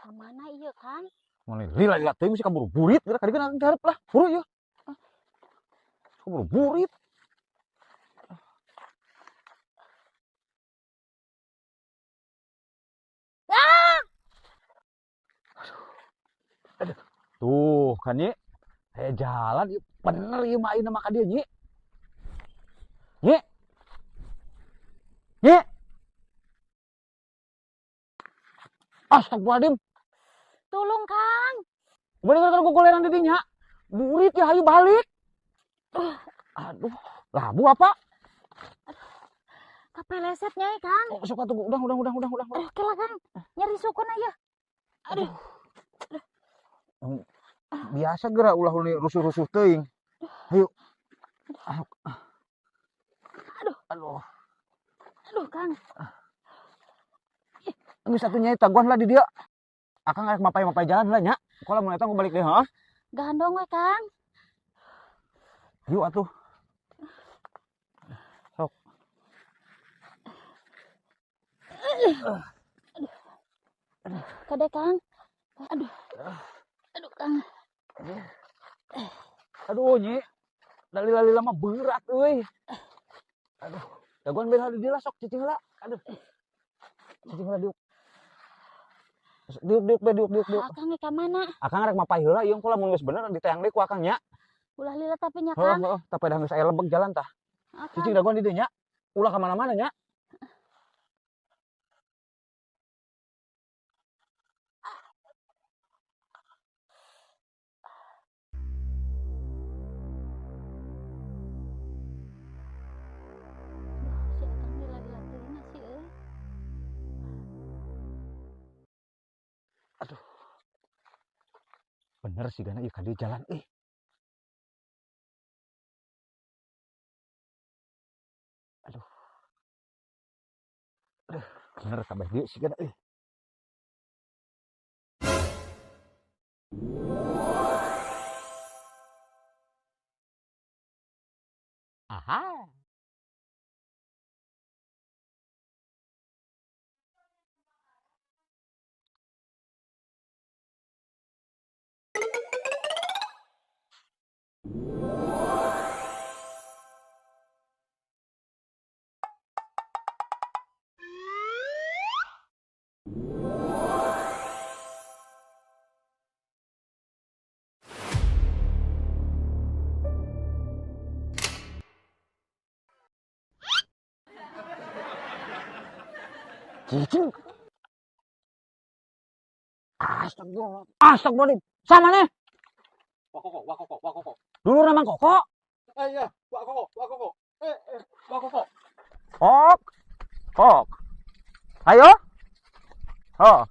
Ka mana ieu, Kang? Mulai lila lila teuing, mesti kaburu burit geura kadieu kan hareup lah. Buru ieu. Kaburu burit. Ah! Aduh. Tuh kan, Nyi. Aya jalan ieu, bener ieu mah ayeuna mah ka dieu, Nyi. Nyi. Nyi. Astagfirullahaladzim. Tolong, Kang. Bener kan gogoleran di dinya. Burit ya, hayu balik. Aduh, labu apa? Kapeleset nya, Kang. Oh, sok atuh, udah udah udah udah udah. Aduh, kela, Kang. Nyeri sukuna ya. Aduh. Aduh. Biasa geura ulah rusuh-rusuh teuing. Ayo. Aduh. Aduh. Aduh. Aduh, Kang. Geus atuh nya taguan lah di dia. Akang arek mapay-mapay jalan lah nya. Kalau mun eta balik deh, ha? Gandong we, Kang. Yuk atuh. Sok. Aduh. Kade, Kang. Aduh. Aduh, Kang. Aduh, Nyi. Lali-lali lama berat euy. Aduh. Dagoan beh di dia sok cicing heula. Aduh. Cicing heula diuk. Diuk diuk be diuk diuk diuk. Akang ka mana? Akang rek mapay heula ieu engko lamun geus bener diteang deui ku akang nya. Ulah lila tapi nya, Kang. Heeh, tapi dah geus aya lebeg jalan tah. Cicing dagoan di dieu nya. Ulah ka mana-mana nya. Aduh. Bener sih gana ieu ka dieu jalan euy. Aduh. Aduh, bener kabeh dieu sih gana euy. Aha. Cicing. Astagfirullah. Astagfirullah. Sama nih. Wakoko, wakoko, wakoko. Dulu nama Koko. Iya, wakoko, wakoko. Wakoko. Kok. Kok. Ayo. Oh.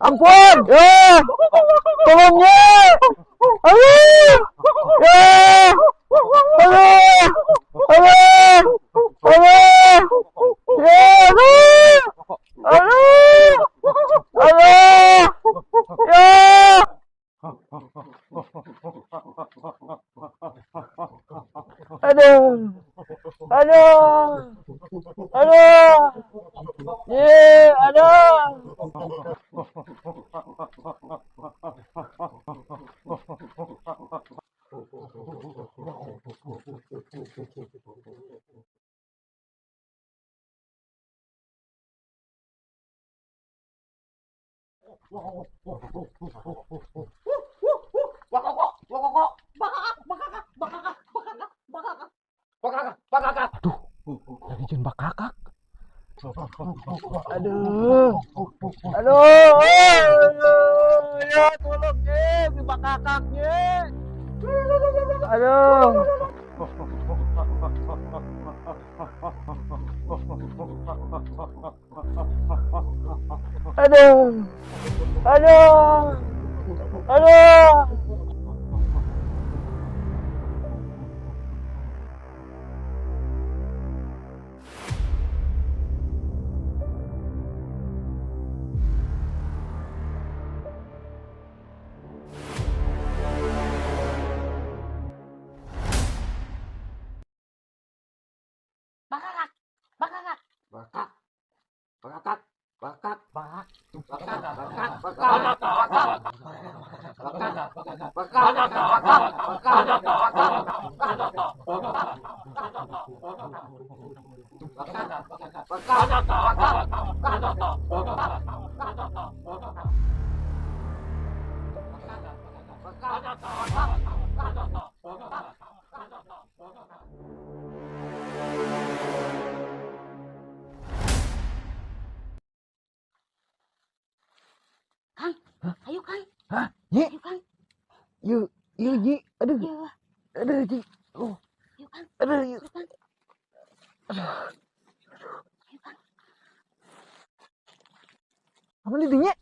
Ampun. Tolong ya. Ayo. Ya. Ayo. Ayo. Ayo. Ya. Ayo. Ayo. Ya. Aduh. Aduh. Aduh. Ye, aduh. Aduh, lagi jen bakakak. Aduh, aduh, ya tolong ye, bakakaknya. Aduh. Aduh, aduh, aduh. Kang, ayo Kang. Hah? Nyi? Ayo Kang. Yuk, yuk Nyi. Aduh. Yuk. Aduh, Nyi. Oh. Yuk Kang. Aduh, yuk. Yuk Kang. Aduh. Ayo Kang. Apa di dinya?